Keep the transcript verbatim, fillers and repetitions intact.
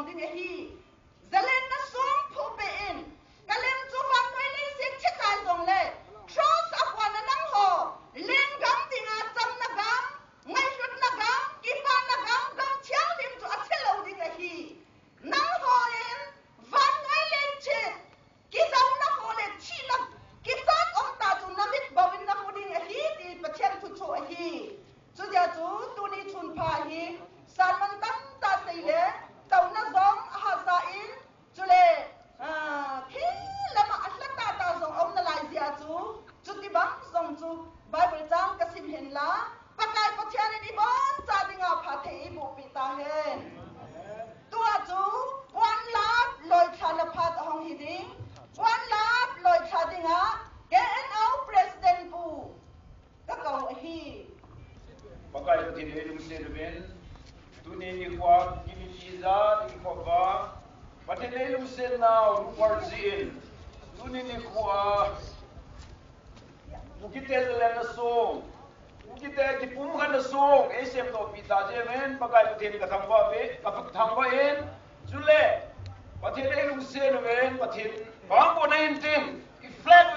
ding ahi. Zalenna song phuh peh in, ka lem chu vannoi leiset chekai jongle, cross a kona nangho lenggam dinga chamna gam, ngailutna gam, kipana gam, gam thianghlim chu ache lou ding ahi. Nangho in vannoi leiset kijouna ho le thina kichat umtah chu namit bou in namu ding ahi ti Pathen thusoh ahi. Chutia chu tuni chun pha hi sermon tamtah sei le taona jong ahahsa in, chule, ah, thil lama alha tahtah jong aum nalai jeh a chu, chuti bang jong chu Bible chang kasim henla, Pakai Pathen in iboncha dinga phatthei eiboh peh tahen. Tua chu one lakh loilhahna phat ahung hi ding. One lakh loilhah dinga K N O President Pu kakou ahi. Pakai Pathen in eilungset uvin, tuni nikho a Kuki mipi jat kikhop a, Pathen in eilungset nau Ruparjee in, tuni nikho a Kukite zalenna song, Kukite kipumkhatna song eisemdoh peh tah jeh uvin Pakai Pathen kathangvah uve, kathangvah in, chule Pathen in eilungset uvin, Pathen vangbohna intin, i flag